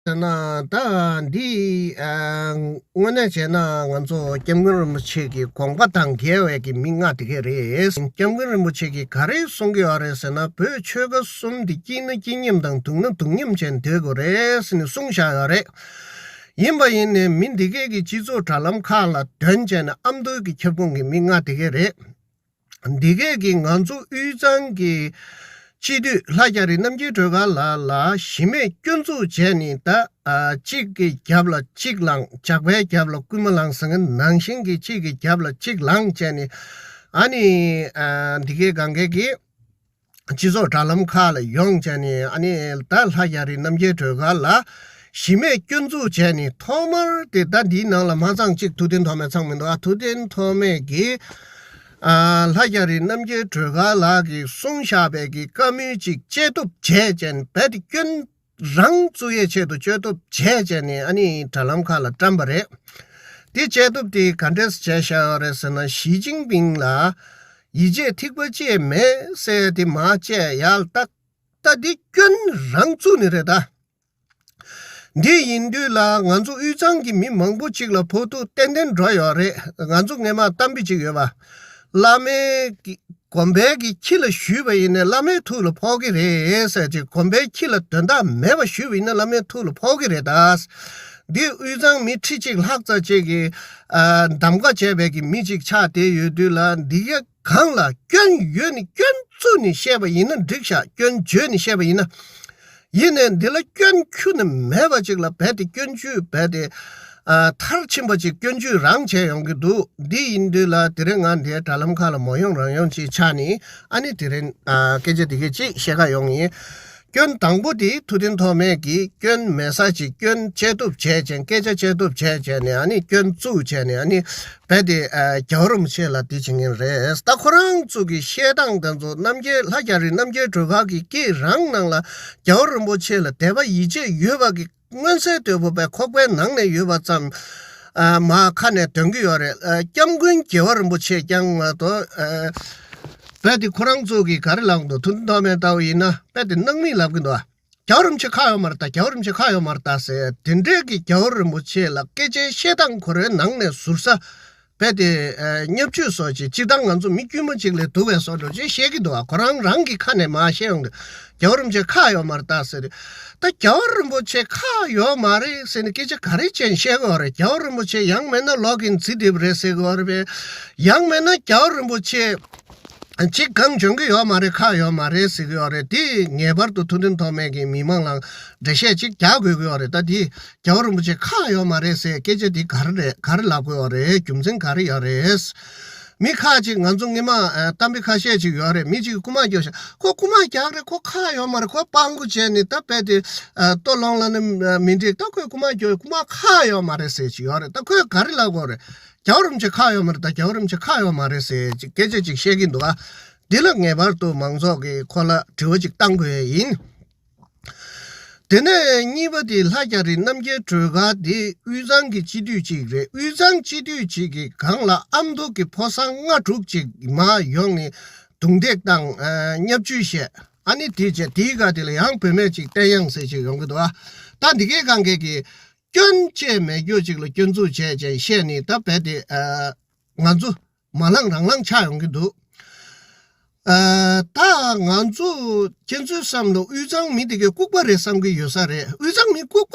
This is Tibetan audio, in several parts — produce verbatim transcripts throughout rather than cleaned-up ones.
ཟེར་ན་ད་འདི་ཨ་དངོས་གནས་བྱས་ན་ང་ཚོ་སྐྱབས་མགོན་རིན་པོ་ཆེ་གི་དགོངས་པ་དང་འགལ་བའི་གི་མི་ལྔ་དེ་གས་རེད། སྐྱབས་མགོན་རིན་པོ་ཆེ་གིས་ག་རེ་གསུང་གི་ཡོད་རེད་ཟེར་ན། བོད་ཆོལ་ཁ་གསུམ་དེ་གཅིག་ན་གཅིག་མཉམ་དང་། སྡུག་ན་སྡུག་མཉམ་བྱས་ནས་སྡོད་དགོས་རེད་ཟེར་ནས་གསུངས་བཞག་ཡོད་རེད། ཡིན་པ་ཡིན་ནའི་མི་འདི་གས་ཀྱིས་སྤྱི་ཚོགས་དྲ་ལམ་ཁག་ལ་འདོན་བྱས་ནས་ཨ་མདོ་གི་ཁྱབ་ཁོངས་ཀྱི་མི་ལྔ་དེ་གས་རེད། འདི་གས་ཀྱིས་ང་ཚོ་དབུས་གཙང་གི་སྤྱི་འཐུས་ལྷ་རྒྱ་རི་རྣམ་རྒྱལ་སྒྲོལ་དཀར་ལགས་ལ་གཞི་མེད་སྐྱོན་འཛུགས་བྱས་ནས། ད་ཨ་གཅིག་གི་རྒྱབ་ལ་གཅིག་ལངས། ཇག་པའི་རྒྱབ་ལ་རྐུན་མ་ལངས་ཟེར་མཁན་ནང་བཞིན་གྱི་གཅིག་གི་རྒྱབ་ལ་གཅིག་ལངས་བྱས་ནས། ཨ་ནི་ཨ་འདི་གས་སྒང་གས་ཀྱིས་སྤྱི་ཚོགས་དྲ་ལམ་ཁག་ལ་ཡོང་བྱས་ནས། ཨ་ནི་ད་ལྷ་རྒྱ་རི་རྣམ་རྒྱལ་སྒྲོལ་དཀར་ལ་གཞི་མེད་སྐྱོན་འཛུགས་བྱས་ནས། ཐོག་མར་དེ་ད་འདིའི་ནང་ལ་མ་ཚང་གཅིག་ཐུབ་བསྟན་ཐོགས་མེད་ཚང་མི་འདུག་ཨ། ཐུབ་བསྟན་ཐོགས་མེད་ཀྱིས་ཨ་ལྷ་རྒྱ་རི་རྣམ་རྒྱལ་སྒྲོལ་དཀར་ལགས་ཀྱིས་གསུངས་བཞག་པའི་གི་བཀའ་མོལ་ཅིག་བཅད་གཏུབ་བྱས་བྱས་ནས། རྦད་དེ་སྐྱོན་རང་བཙུགས་ཡས་ཆེད་དུ་བཅད་གཏུབ་བྱས་བྱས་ནས། ཨ་ནི་དྲ་ལམ་ཁག་ལ་བཀྲམ་པ་རེད། དེ་བཅད་གཏུབ་དེ་ག་འདྲས་བྱས་བཞག་ཡོད་རེད་ཟེར་ན། ཞི་ཅིན་ཕིང་ལ་ཡིད་ཆེས་ཐིགས་པ་གཅིག་མེད་ཟེར་དེ་མར་བཅད་ཡག་ལ་ད། ད་འདི་སྐྱོན་རང་བཙུགས་ནི་རེད་ད། འདི་ཡིན་དུས་ལ་ང་ཚོ་དབུས་གཙང་གི་མི་མང་པོ་ཅིག་ལ་ཕོག་ཐུག་ཏན་ཏན་འགྲོ་ཡོད་རེད། ང་ཚོ་སྔས་མ་གཏམ་དཔེ་ཅིག་ཡོད་པ། བླ་མའི་གི་དགོན་པའི་གི་ཁྱི་ལ་ཞུས་པ་ཡིན་ན་བླ་མའི་ཐུགས་ལ་ཕོག་གི་རེད་ཟེར་ཅིག། དགོན་པའི་ཁྱི་ལ་དོན་དག་མེད་པ་ཞུས་པ་ཡིན་ན་བླ་མའི་ཐུགས་ལ་ཕོག་གི་རེད་ད། འདི་དབུས་གཙང་མི་ཁྲི་གཅིག་ལྷག་ཙམ་ཅིག་གིས་ཨ་གདམ་ག་བྱས་པའི་གི་མི་ཅིག་ཆགས་བསྡད་ཡོད་དུས་ལ། འདི་ག་གང་ལ་སྐྱོན་ཡོད་ནི་སྐྱོན་བཙུགས་ནས་བཤད་པ་ཡིན་ན་འགྲིག་ཤག། སྐྱོན་བརྗོད་ནས་བཤད་པ་ཡིན་ན། ཡིན་ནའི་འདི་ལ་སྐྱོན་ཁྱོན་ནས་མེད་པ་ཅིག་ལ་རྦད་དེ་སྐྱོན་བརྗོད་རྦད་དེ་ཨ་མཐར་ཕྱིན་པ་ཅིག་སྐྱོན་བརྗོད་རང་བྱས་ཡོང་གི་འདུག། འདི་ཡིན་དུས་ལ་དེ་རིང་ང་འདིའི་དྲ་ལམ་ཁག་ལ་མོ་ཡོང་རང་ཡོང་ཅིག་ཆགས་ནས། ཨ་ནི་དེ་རིང་ཨ་སྐད་ཆ་འདི་གས་ཅིག་བཤད་ག་ཡོང་ཡིན། སྐྱོན་དང་པོ་དེ་ཐུབ་བསྟན་ཐོགས་མེད་ཀྱིས་སྐྱོན་མེད་ས་ཅིག་སྐྱོན་བཅད་གཏུབ་བྱས་བྱས། སྐད་ཆ་བཅད་གཏུབ་བྱས་བྱས་ནས། ཨ་ནི་སྐྱོན་བཙུགས་བྱས་ནས། ཨ་ནི་རྦད་དེ་ཨ་རྒྱལ་བ་རིན་པོ་ཆེ་ལ་འདི་བྱེད་མཁན་རེད། ད་ཁོ་རང་ཚོ་གི་བཤད་སྟངས་དེ་ཚོ། རྣམ་རྒྱལ་ལྷ་རྒྱ་རི་རྣམ་རྒྱལ་སྒྲོལ་དཀར་གྱི་སྐད་རང་ནང་ལ་རྒྱལ་བ་རིན་པོ་ཆེ་ལ་དད་པ་ཡིད་ཆེས་ཡོད་པ་གི་མངོན་གསལ་དོད་པོ་བས་ཁོག་པའི་ནང་ནས་ཡོད་པ་ཙམ་ཨ་མར་ཁ་ནས་འདོན་གྱི་ཡོད་རེད། ཨ་སྐྱབས་མགོན་རྒྱལ་བ་རིན་པོ་ཆེ་རྐྱང་མ་གཏོགས། ཨ་རྦད་དེ་ཁོ་རང་ཚོ་གིས་ག་རེ་ལབ་འདུག། ཐུབ་བསྟན་ཐོགས་མེད་ལྟ་བུ་ཡིན་ན་རྦད་དེ་སྣང་མེད་ལབ་ཀྱི་འདུག། ཨ་རྒྱལ་བ་རིན་པོ་ཆེ་ཁག་ཡོད་མ་རེད་ད། རྒྱལ་བ་རིན་པོ་ཆེ་ཁག་ཡོད་མ་རེད་ད་ཟེར། དེ་འདྲའི་གི་རྒྱལ་བ་རིན་པོ་ཆེ་ལ་སྐད་ཆའི་བཤད་སྟངས་ཁོ་རའི་ནང་ནས་ཟུར་ཟ་རྦད་དེ་ཨ་བརྙས་བཅོས་བཟོ་ཅིག། སྤྱིར་བཏང་ང་ཚོ་མི་དཀྱུས་མ་ཅིག་ལས་སྡུག་པའི་བཟོ་འདྲ་ཅིག་བཤད་ཀྱི་འདུག། ཨ་ཁོ་རང་རང་གི་ཁ་ནས་མར་བཤད་ཡོང་དུས། རྒྱལ་བ་རིན་པོ་ཆེ་ཁག་ཡོད་མ་རེད་ད་ཟེར། ད་རྒྱལ་བ་རིན་པོ་ཆེ་ཁག་ཡོད་མ་རེད་ཟེར་ནས་སྐད་ཆ་ག་རེ་བྱས་ནས་བཤད་ཀྱི་ཡོད་རེད། རྒྱལ་བ་རིན་པོ་ཆེ་ཡང་མིན་ན་ལོག་གིན་རྫི་དེབ་རེད་ཟེར་གྱི་ཡོད་རེད་པས། ཡང་མིན་ན་རྒྱལ་བ་རིན་པོ་ཆེ་ཅིག་གང་འཇོན་གྱི་ཡོད་མ་རེད། ཁག་ཡོད་མ་རེད་ཟེར་གྱི་ཡོད་རེད། དེ་ངེས་པར་དུ་ཐུབ་བསྟན་ཐོགས་མེད་ཀྱིས་མི་མང་ལ་འགྲེལ་བཤད་ཅིག་རྒྱག་དགོས་ཀྱི་ཡོད་རེད། ད་དེ་རྒྱལ་བ་རིན་པོ་ཆེ་ཁག་ཡོད་མ་རེད་ཟེར་སྐད་ཆ་དེ་ག་རེ་རེད། ག་རེ་ལབ་དགོས་ཡོད་རེད། རྒྱུ་མཚན་ག་རེ་ཡོད་རེད། མི་ཁག་ཅིག་ང་ཚོ་སྔོན་མ་ཨ་གཏམ་དཔེ་ཁ་ཤས་ཅིག་ཡོད་རེད། མི་གཅིག་གིས་རྐུ་མ་རྒྱག་ཤག། ཁོ་རྐུ་མ་རྒྱག་རེད། ཁོ་ཁག་ཡོད་མ་རེད། ཁོ་སྤྲང་པོ་བྱས་ནས་ད་རྦད་དེ་ཨ་ལྟོ་སློང་ལབ་ན་མི་འགྲིག། ད་ཁོས་རྐུ་མ་རྒྱག་རྐུ་མ་ཁག་ཡོད་མ་རེད་ཟེར་ཅིག་ཡོད་རེད། ད་ཁོས་ག་རེ་ལབ་དགོས་རེད། རྒྱལ་བ་རིན་པོ་ཆེ་ཁག་ཡོད་མ་རེད། ད་རྒྱལ་བ་རིན་པོ་ཆེ་ཁག་ཡོད་མ་རེད་ཟེར་ཅིག་སྐད་ཆ་ཅིག་བཤད་ཀྱིན་འདུག། ཨ་འདི་ལ་ངེས་པར་དུ་མང་ཚོགས་ཀྱིས་ཁོ་ལ་དྲི་བ་ཅིག་བཏང་དགོས་ཡིན། དེ་ནས་གཉིས་པ་དེ་ལྷ་རྒྱ་རི་རྣམ་རྒྱལ་སྒྲོལ་དཀར་དེ་དབུས་གཙང་གི་སྤྱི་འཐུས་ཅིག་རེད། དབུས་གཙང་སྤྱི་འཐུས་ཅིག་གི་སྒང་ལ་ཨ་མདོ་གི་ཕོ་གསར་ལྔ་དྲུག་ཅིག་མར་ཡོང་ནས་རྡུང་རྡེག་དང་ཨ་བརྙས་བཅོས་བྱས། ཨ་ནི་དེ་བྱས། དེའི་སྒང་དེ་ལ་ཡང་བུད་མེད་ཅིག་བསྟན་དབྱངས་ཟེར་ཅིག་ཡོང་གི་འདུག། ཨ་ད་འདི་གའི་སྒང་གས་ཀྱི་སྐྱོན་བཅས་མེད་རྒྱུ་ཅིག་ལ་སྐྱོན་འཛུགས་བྱས་བྱས་བཤད་ནས། ད་རྦད་དེ་ཨ་ང་ཚོ་མ་ལངས་རང་ལངས་ཆགས་ཡོང་གི་འདུག། ཨ་ད་ང་ཚོ་ཁྱེད་ཚོའི་བསམ་བློ་དབུས་གཙང་མི་དེ་གའི་ལྐུགས་པ་རེད་བསམ་གྱི་ཡོད་ས་རེད། དབུས་གཙང་མི་ལྐུགས་པ་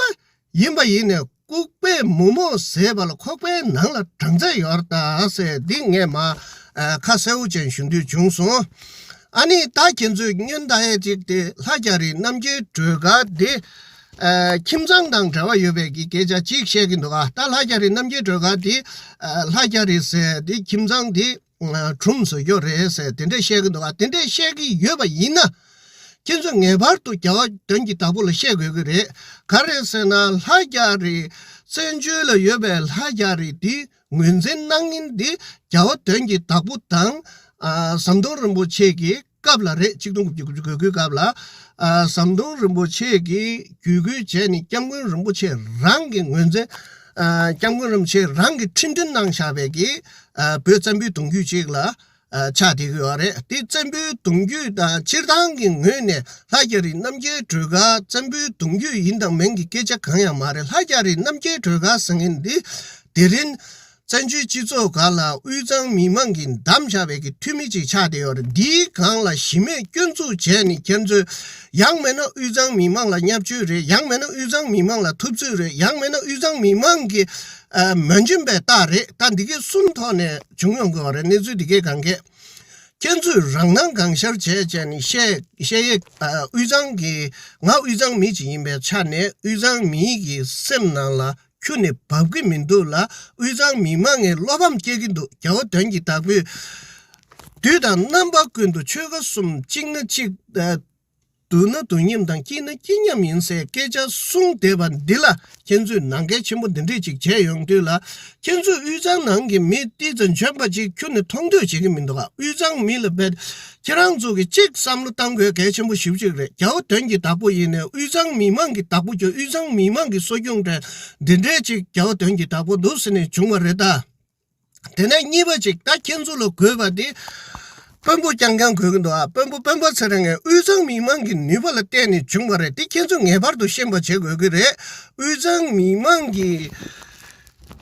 ཡིན་པ་ཡིན་ནས། ལྐུགས་པས་མོག་མོག་བཟས་པ་ལ་ཁོག་པའི་ནང་ལ་སྦྲང་རྩི་ཡོད་རེད་ད་ཟེར། འདི་ངས་མར་ཨ་ཁ་གསལ་པོ་ཅན་ཞུ་འདོད་བྱུང་སོང་། ཨ་ནི་ད་ཁྱེད་ཚོས་སྔོན་ད་ཡས་ཅིག་དེ་ལྷ་རྒྱ་རི་རྣམ་རྒྱལ་སྒྲོལ་དཀར་དེ་ཨ་ཁྱིམ་ཚང་དང་འབྲེལ་བ་ཡོད་པའི་གི་སྐད་ཆ་ཅིག་བཤད་ཀྱི་འདུག། ཨ་ད་ལྷ་རྒྱ་རི་རྣམ་རྒྱལ་སྒྲོལ་དཀར་དེ་ཨ་ལྷ་རྒྱ་རི་ཟེར་དེ་ཁྱིམ་ཚང་དེ་ཨ་གྲུམ་བཟོ་རྒྱུ་རེད་ཟེར། དེ་འདྲས་བཤད་ཀྱི་འདུག། ཨ་དེ་འདྲས་བཤད་ཀྱི་ཡོད་པ་ཡིན་ན། ཁྱེད་ཚོས་ངེས་པར་དུ་རྒྱལ་བ་དོན་གྱི་བདག་པོ་ལ་བཤད་དགོས་ཀྱི་རེད། ག་རེ་ཟེར་ན་ལྷ་རྒྱ་རི་བཙན་བྱོལ་ལ་ཡོད་པའི་ལྷ་རྒྱ་རི་འདི་ངོས་འཛིན་གནང་མཁན་འདི་རྒྱལ་བ་དོན་གྱི་བདག་པོ་དང་ཨ་ཟམ་གདོང་རིན་པོ་ཆེ་གི་སྐབས་ལ་རེད། ཆིག་སྟོང་དགུ་བརྒྱ་དགུ་བཅུ་གོ་དགུའི་སྐབས་ལ་ཨ་ཟམ་གདོང་རིན་པོ་ཆེ་གིས་བརྒྱུད་སྐུལ་བྱས་ནས་སྐྱབས་མགོན་རིན་པོ་ཆེ་རང་གི་ངོས་འཛིན། ཨ་སྐྱབས་མགོན་རིན་པོ་ཆེ་རང་གིས་ཁྲི་འདོན་གནང་བཞག་པའི་གི་ཨ་བོད་བཙན་པོའི་གདུང་རྒྱུད་ཅིག་ལ། ཨ་ཆགས་བསྡད་ཀྱི་ཡོད་རེད། དེ་བཙན་པོའི་གདུང་རྒྱུད་དང་སྤྱིར་བཏང་གི་ངོས་ནས་ལྷ་རྒྱ་རི་རྣམ་རྒྱལ་སྒྲོལ་དཀར་བཙན་པོའི་གདུང་རྒྱུད་ཡིན་དང་མིན་གྱི་སྐད་ཆ་གང་ཡང་མ་རེད། ལྷ་རྒྱ་རི་རྣམ་རྒྱལ་སྒྲོལ་དཀར་ཟེར་མཁན་འདི་དེ་རིང་བཙན་བྱོལ་སྤྱི་ཚོགས་སྒང་ལ་དབུས་གཙང་མི་མང་གིས་བདམས་བཞག་པའི་གི་འཐུས་མི་ཅིག་ཆགས་བསྡད་ཡོད་རེད། འདིའི་སྒང་ལ་གཞི་མེད་སྐྱོན་འཛུགས་བྱས་ནས་ཁྱེད་ཚོས་ཡང་མིན་ན་དབུས་གཙང་མི་མང་ལ་བརྙས་བཅོས་རེད། ཡང་མིན་ན་དབུས་གཙང་མི་མང་ལ་ཐུབ་ཚོད་རེད། ཡང་མིན་ན་དབུས་གཙང་མི་མང་གི་ཨ་མོས་འཇིམ་པའི་རྟགས་རེད། ད་འདི་གའི་གསུམ་ཐོག་ནས་བྱུང་ཡོང་གི་ཡོད་རེད། གནས་ཚུལ་འདི་གའི་སྒང་གས། ཁྱེད་ཚོས་རང་སྣང་གང་ཤར་བྱས་བྱས་ནས་བཤད་བཤད་ཡས། ཨ་དབུས་གཙང་གི་ང་དབུས་གཙང་མི་ཅིག་ཡིན་པའི་ཆ་ནས་དབུས་གཙང་མིའི་གི་སེམས་ནང་ལ་ཁྱོན་ནས་བབ་ཀྱི་མི་འདུག་ལ། དབུས་གཙང་མི་མང་ངས་བློ་ཕམ་སྐྱེ་གི་འདུག་རྒྱལ་བ་དོན་གྱི་བདག་པོས་དུས་དང་རྣམ་པ་ཀུན་ཏུ་ཆོལ་ཁ་གསུམ་གཅིག་ན་གཅིག་ཨ་སྡུག་ན་སྡུག་མཉམ་དང་སྐྱིད་ན་སྐྱིད་མཉམ་ཡིན་ཟེར་སྐད་ཆ་གསུངས་བསྡད་པ་འདི་ལ་ཁྱེད་ཚོས་ནང་འགལ་ཆེན་པོ་འདི་འདྲས་ཅིག་བྱས་ཡོང་དུས་ལ། ཁྱེད་ཚོས་དབུས་གཙང་ནང་གི་མི་ཏི་ཙམ་འཇོན་པ་ཅིག་ཁྱོན་ནས་མཐོང་འདོད་བྱེད་ཀྱི་མི་འདུག་ག་དབུས་གཙང་མི་ལ་བེད་ཁྱེད་རང་ཚོ་གི་གཅིག་བསམ་བློ་བཏང་དགོས་གལ་ཆེན་པོ་ཞེ་པོ་ཅིག་རེད། རྒྱལ་བ་དོན་གྱི་བདག་པོ་ཡིན་ནས་དབུས་གཙང་མི་མང་གི་བདག་པོ་ཁྱོད་དབུས་གཙང་མི་མང་གི་གསོ་སྐྱོང་དྲན་འདི་འདྲས་ཅིག་རྒྱལ་བ་དོན་གྱི་བདག་པོ་འདུག་ཟེར་ནས་བྱུང་བ་རེད་ད། དེ་ནས་གཉིས་པ་ཅིག་ད་ཁྱེད་ཚོ་ལ་དགོས་པ་དེ་དཔོན་པོ་རྐྱང་རྐྱང་དགོས་ཀྱི་འདུག་ཨ། དཔོན་པོ་སྤེན་པ་ཚེ་རིང་ངས་དབུས་གཙང་མི་མང་གི་ནུས་པ་ལ་བརྟེན་ནས་བྱུང་བ་རེད། དེ་ཁྱེད་ཚོས་ངེས་པར་དུ་ཤེས་པ་བྱེད་དགོས་ཀྱི་རེད། དབུས་གཙང་མི་མང་གི་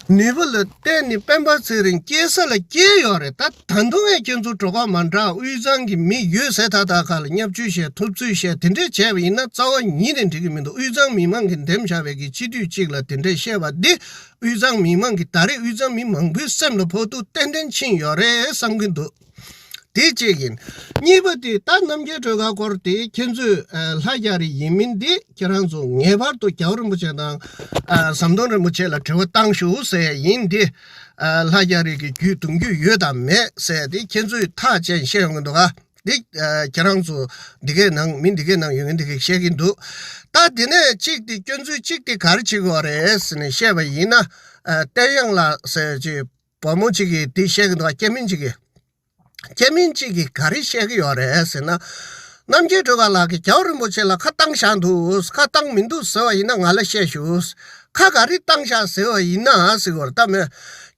ནུས་པ་ལ་བརྟེན་ནས་སྤེན་པ་ཚེ་རིང་སྐྱེས་ས་ལ་སྐྱེས་ཡོད་རེད། ད་ད་དུང་ངས་ཁྱེད་ཚོ་གྲོགས་པ་མ་འདྲ་དབུས་གཙང་གི་མི་ཡོད་ཟེར་ད་ད་ག་ལ་བརྙས་བཅོས་བཤད་ཐུབ་ཚོད་བཤད་དེ་འདྲས་བྱས་པ་ཡིན་ན་རྩ་བ་ཉིད་ནས་འགྲིག་གི་མི་འདུག་དབུས་གཙང་མི་མང་གིས་འདེམས་བཞག་པའི་གི་སྤྱི་འཐུས་གཅིག་ལ་དེ་འདྲས་བཤད་པ་འདི། དབུས་གཙང་མི་མང་གིས་ད་རེས་དབུས་གཙང་མི་མང་པོའི་སེམས་ལ་ཕོག་ཐུག་ཏན་ཏན་ཕྱིན་ཡོད་རེད་བསམ་གྱི་འདུག་དེ་གཅིག་ཡིན། གཉིས་པ་དེ་ད་རྣམ་རྒྱལ་སྒྲོལ་དཀར་སྐོར་དེ་ཁྱེད་ཚོས་ཨ་ལྷ་རྒྱ་རི་ཡིན་མིན་དེ་ཁྱེད་རང་ཚོ་ངེས་པར་དུ་རྒྱལ་བ་རིན་པོ་ཆེ་དང་ཨ་ཟམ་གདོང་རིན་པོ་ཆེ་ལ་དྲི་བ་བཏང་ཤོག་ཟེར་ཡིན་དེ། ཨ་ལྷ་རྒྱ་རི་གི་རྒྱུད་གདུང་རྒྱུད་ཡོད་དམ་མེད་ཟེར་དེ་ཁྱེད་ཚོས་ཐག་བཅད་བཤད་ཡོང་གི་འདུག་ག་འདི་ཨ་ཁྱེད་རང་ཚོ་འདི་གའི་ནང་མི་འདི་གའི་ནང་ཡོད་མཁན་འདི་གའི་བཤད་ཀྱི་འདུག་ད་དེ་ནས་གཅིག་དེ་སྐྱོན་འཛུགས་གཅིག་དེ་ག་རེ་བྱེད་དགོས་རེད་ཟེར་ནས་བཤད་པ་ཡིན་ན། ཨ་བསྟན་དབྱངས་ལགས་ཟེར་ཅིག་བུ་མོ་གཅིག་གིས་འདི་བཤད་ཀྱི་འདུག་སྐྱ་མིན་གཅིག་གིས། སྐྱ་མིན་གཅིག་གིས་ག་རེ་བཤད་ཀྱི་ཡོད་རེད་ཟེར་ན། རྣམ་རྒྱལ་སྒྲོལ་དཀར་ལགས་ཀྱིས་རྒྱལ་བ་རིན་པོ་ཆེ་ལ་ཁ་བཏང་བཞག་འདུག་ཁ་བཏང་མི་འདུག་ཟེར་བ་ཡིན་ན་ང་ལ་བཤད་ཞུ། ཁ་ག་རེ་བཏང་བཞག་ཟེར་བ་ཡིན་ན་ཟེར་བར་ལྟ་མོད།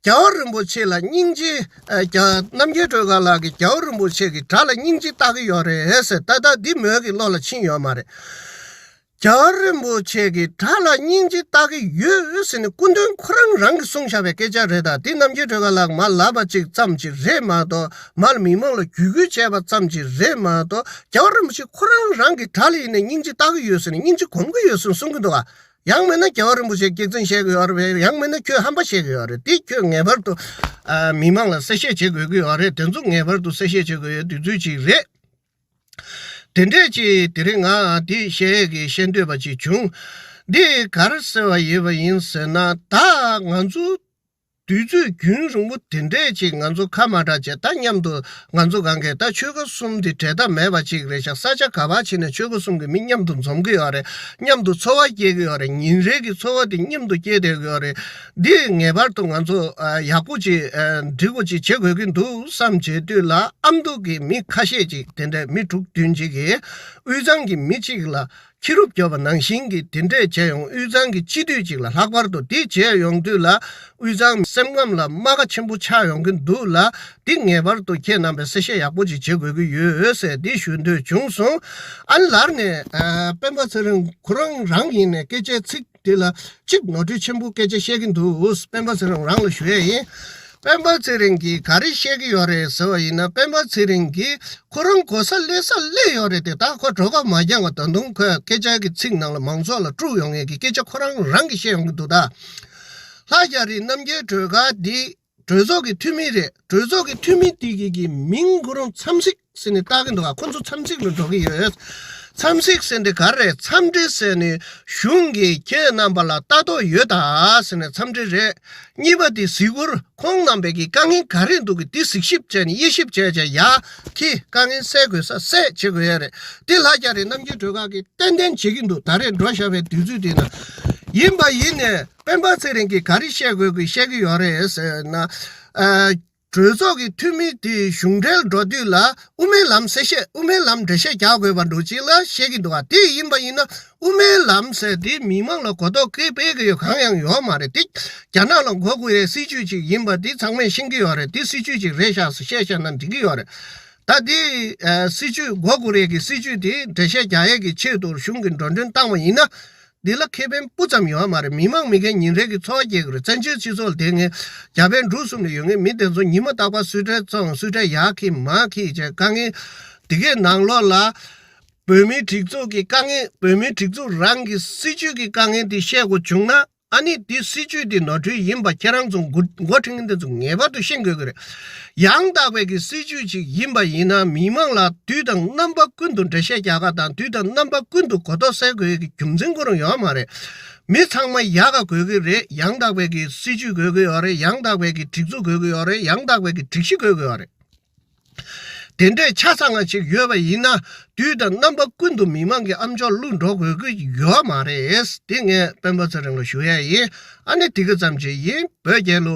རྒྱལ་བ་རིན་པོ་ཆེ་ལ་སྙིང་རྗེ། ཨ་རྒྱ་རྣམ་རྒྱལ་སྒྲོལ་དཀར་ལགས་ཀྱིས་རྒྱལ་བ་རིན་པོ་ཆེ་གི་དགྲ་ལ་སྙིང་རྗེ་ལྟ་གི་ཡོད་རེད་ཟེར་ད་ལྟ་འདི་མོས་ཀྱི་བློ་ལ་ཕྱིན་ཡོད་མ་རེད། རྒྱལ་བ་རིན་པོ་ཆེ་གི་དགྲ་ལ་སྙིང་རྗེ་ལྟ་གི་ཡོད་ཟེར་ནས་སྐུ་མདུན་ཁོ་རང་རང་གིས་གསུངས་བཞག་པའི་སྐད་ཆ་རེད་ད། འདི་རྣམ་རྒྱལ་སྒྲོལ་དཀར་ལགས་མར་ལབ་པ་ཅིག་ཙམ་ཅིག་རེད་མ་གཏོགས་མར་མི་མང་ལ་བརྒྱུད་སྐུལ་བྱས་པ་ཙམ་ཅིག་རེད་མ་གཏོགས་རྒྱལ་བ་རིན་པོ་ཆེ་ཁོ་རང་རང་གི་དགྲ་ལ་ཡིན་ནས་སྙིང་རྗེ་ལྟ་གི་ཡོད་ཟེར་ནས་སྙིང་རྗེ་སྒོམ་གི་ཡོད་ཟེར་ནས་གསུང་གི་འདུག་ག་ཡང་མིན་ན་རྒྱལ་བ་རིན་པོ་ཆེ་སྐྱག་རྫུན་བཤད་གི་ཡོད་རེད། ཡང་མིན་ན་ཁྱོད་ཧམ་པ་བཤད་གི་ཡོད་རེད། དེ་ཁྱོད་ངེས་པར་དུ་ཨ་མི་མང་ལ་གསལ་བཤད་བྱེད་དགོས་ཀྱི་ཡོད་རེད། དེ་ཚོ་ངེས་པར་དུ་གསལ་བཤད་བྱེད་དགོས་ཡོད་དུས་ཚོད་ཅིག་རེད། དེ་འདྲས་ཅིག་དེ་རིང་ང་འདི་བཤད་ཡས་ཀྱི་བཤད་འདོད་པ་ཅིག་བྱུང་། འདི་ག་རེ་ཟེར་བ་ཡོད་པ་ཡིན་ཟེར་ན་ད་ང་ཚོ་དུས་ཚོད་རྒྱུན་རིང་པོ་དེ་འདྲས་ཅིག་ང་ཚོ་ཁ་མ་གྲགས་བྱས་ད་མཉམ་དུ་ང་ཚོ་གང་གས་ད་ཆོལ་ཁ་གསུམ་འདི་འབྲལ་ཐབས་མེད་པ་ཅིག་རེད་ཤག་ས་ཆ་ག་པར་ཕྱིན་ནས་ཆོལ་ཁ་གསུམ་གྱི་མི་མཉམ་དུ་འཛོམས་ཀྱི་ཡོད་རེད། མཉམ་དུ་འཚོ་བ་སྐྱེལ་གྱི་ཡོད་རེད། ཉིན་རེ་གི་འཚོ་བ་འདི་མཉམ་དུ་སྐྱེལ་བསྡད་ཀྱི་ཡོད་རེད། འདི་ངེས་པར་དུ་ང་ཚོ་ཨ་ཡག་པོ་ཅིག་ཨ་འགྲིག་པོ་ཅིག་བྱེད་དགོས་ཀྱི་འདུག་བསམ་བྱེད་དུས་ལ་ཨ་མདོ་གི་མི་ཁ་ཤས་ཅིག་དེ་འདྲའི་མི་དྲུག་བདུན་ཅིག་གིས་དབུས་གཙང་གི་མི་གཅིག་ལ་ཁྱི་རུབ་རྒྱོབ་པ་ནང་བཞིན་གྱི་དེ་འདྲས་བྱས་ཡོང་། དབུས་གཙང་གི་སྤྱི་འཐུས་ཅིག་ལ་ལྷག་པར་དུ་དེ་བྱས་ཡོང་དུས་ལ་དབུས་གཙང་སེམས་ཁམས་ལ་རྨ་ཁ་ཆེན་པོ་ཆགས་ཡོང་གི་འདུག་ལ། འདི་ངེས་པར་དུ་ཁྱེད་རྣམ་པས་གསལ་བཤད་ཡག་པོ་ཅིག་བྱེད་དགོས་ཀྱི་ཡོད་ཟེར་འདི་ཞུ་འདོད་བྱུང་སོང་། ཨ་ནི་ལར་ནས་ཨ་སྤེན་པ་ཚེ་རིང་ཁོ་རང་རང་ཡིན་ནས་སྐད་ཆའི་ཚིག་དེ་ལ་གཅིག་ནོར་འཁྲུལ་ཆེན་པོ་སྐད་ཆ་བཤད་ཀྱི་འདུག་སྤེན་པ་ཚེ་རིང་རང་ལ་ཞུ་ཡས་ཡིན། སྤེན་པ་ཚེ་རིང་གིས་ག་རེ་བཤད་ཀྱི་ཡོད་རེད་ཟེར་བ་ཡིན་ན། སྤེན་པ་ཚེ་རིང་གིས་ཁོ་རང་གོ་ས་སླེབས་ས་སླེབས་ཡོད་རེད་དེ། ད་ཁོ་གྲོད་ཁོག་མ་འགྱངས་པ་ད་དུང་ཁོས་སྐད་ཆ་གི་ཚིག་ནང་ལ་མང་ཚོགས་ལ་དཀྲུག་ཡོང་ཡས་ཀྱི་སྐད་ཆ་ཁོ་རང་རང་གིས་བཤད་ཡོང་གི་འདུག་ད་ལྷ་རྒྱ་རི་རྣམ་རྒྱལ་སྒྲོལ་དཀར་འདི་གྲོས་ཚོགས་ཀྱི་འཐུས་མི་རེད། གྲོས་ཚོགས་ཀྱི་འཐུས་མི་དེ་གི་གི་མིང་ཁོ་རང་འཚམས་གཟིགས་ཟེར་ནས་བཏགས་ཀྱི་འདུག་ག་ཁོ་ཚོ་འཚམས་གཟིགས་ལ་འགྲོ་གི་ཡོད། འཚམས་གཟིགས་ཟེར་འདི་ག་རེ་རེད། འཚམས་འདྲི་ཟེར་ནས་གཞུང་གིས་ཁྱེད་རྣམ་པ་ལ་ལྟ་རྟོག་ཡོད་ད་ཟེར་ནས་འཚམས་འདྲི་རེད། གཉིས་པ་དེ་གཟིགས་སྐོར་ཁོང་རྣམ་པས་ཀྱི་དཀའ་ངལ་ག་རེ་འདུག་གི་དེ་གཟིགས་ཞིབ་བྱས་ནས་དབྱེ་ཞིབ་བྱས་བྱས་ཡ་ཁྱེད་དཀའ་ངལ་སེལ་དགོས་ས་སེལ་བྱེད་དགོས་ཡ་རེད། དེ་ལྷ་རྒྱ་རི་རྣམ་རྒྱལ་སྒྲོལ་དཀར་གྱིས་ཏན་ཏན་བྱེད་ཀྱི་འདུག་ད་རེས་འགྲོ་བཞག་པའི་དུས་ཚོད་དེ་ན་ཡིན་པ་ཡིན་ནས་སྤེན་པ་ཚེ་རིང་གིས་ག་རེ་བཤད་དགོས་ཀྱི་བཤད་ཀྱི་ཡོད་རེད་ཟེར་ན། ཨ། གྲོས་ཚོགས་ཀྱི་འཐུས་མི་དེ་གཞུང་འབྲེལ་འགྲོ་དུས་ལ་དབུ་མའི་ལམ་གསལ་བཤད། དབུ་མའི་ལམ་འགྲེལ་བཤད་རྒྱག་དགོས་པ་འདྲ་ཅིག་ལ་བཤད་ཀྱི་འདུག་ག་དེ་ཡིན་པ་ཡིན་ན་དབུ་མའི་ལམ་ཟེར་དེ་མི་མང་ལ་གོ་རྟོགས་སྐད་སྤེལ་གྱི་ཡོད་གང་ཡང་ཡོད་མ་རེད། དེ་རྒྱ་ནག་ལ་མགོ་སྒུར་ཡའི་སྲིད་ཇུས་ཅིག་ཡིན་པ་དེ་ཚང་མས་ཤེས་ཀྱི་ཡོད་རེད། དེ་སྲིད་ཇུས་ཅིག་རེད་ཤག་ཟེར་བཤད་བཤད་ན་འགྲིག་གི་ཡོད་རེད། ད་དེ་ཨ་སྲིད་ཇུས། མགོ་སྒུར་ཡས་ཀྱི་སྲིད་ཇུས་དེ་འགྲེལ་བཤད་རྒྱག་ཡས་ཀྱི་ཆེད་དུ་གཞུང་གིས་འགྲོ་གྲོན་བཏང་བ་ཡིན་ན། འདི་ལ་ཁེ་ཕན་སྤུ་ཙམ་ཡོད་མ་རེད། མི་མང་མི་རྒན་ཉིན་རེ་གི་འཚོ་བ་སྐྱེལ་གི་རེད། བཙན་བྱོལ་སྤྱི་ཚོགས་ལ་བསྡད་མཁན་རྒྱ་བལ་འབྲུག་གསུམ་ལ་ཡོད་མཁན་མི་དེ་ཚོ་ཉི་མ་རྟག་པར་སུ་ཁྲལ་བཙོང་། སུ་ཁྲལ་ཡར་འཁྱེར་མར་འཁྱེར་བྱས་དཀའ་ངལ། དེ་གའི་ནང་ལོགས་ལ་བོད་མིའི་སྒྲིག་འཛུགས་ཀྱི་དཀའ་ངལ། བོད་མིའི་སྒྲིག་འཛུགས་རང་གི་སྲིད་ཇུས་ཀྱི་དཀའ་ངལ་དེ་བཤད་དགོས་བྱུང་ན། ཨ་ནི་དེ་སྲིད་ཇུས་དེ་ནོར་འཁྲུལ་ཡིན་པ་ཁྱེད་རང་ཚོ་འགོ་འགོ་ཁྲིད་མཁན་དེ་ཚོ་ངེས་པར་དུ་ཤེས་དགོས་ཀྱི་རེད། ཡང་དག་པའི་གི་སྲིད་ཇུས་ཅིག་ཡིན་པ་ཡིན་ན་མི་མང་ལ་དུས་དང་རྣམ་པ་ཀུན་ཏུ་འགྲེལ་བཤད་རྒྱག་ག་དང་། དུས་དང་རྣམ་པ་ཀུན་ཏུ་གོ་རྟོགས་སད་དགོས་ཀྱི་རྒྱུ་མཚན་ཁོ་རང་ཡོད་མ་རེད། མི་ཚང་མ་ཡག་ག་དགོས་ཀྱི་རེད། ཡང་དག་པའི་གི་སྲིད་ཇུས་དགོས་ཀྱི་ཡོད་རེད། ཡང་དག་པའི་གི་སྒྲིག་འཛུགས་དགོས་ཀྱི་ཡོད་རེད། ཡང་དག་པའི་གི་སྒྲིག་གཞི་དགོས་ཀྱི་ཡོད་རེད། དེ་འདྲས་ཆ་ཚང་བ་ཅིག་ཡོད་པ་ཡིན་ན། དུས་དང་རྣམ་པ་ཀུན་ཏུ་མི་མང་གི་ཨམ་ཅོག་བླུགས་འགྲོ་དགོས་ཀྱི་ཡོད་མ་རེད། དེ་ངས་སྤེན་པ་ཚེ་རིང་ལ་ཞུ་ཡ་ཡིན། ཨ་ནི་དེ་ག་ཙམ་ཅིག་ཡིན། བོད་རྒྱལ་ལོ།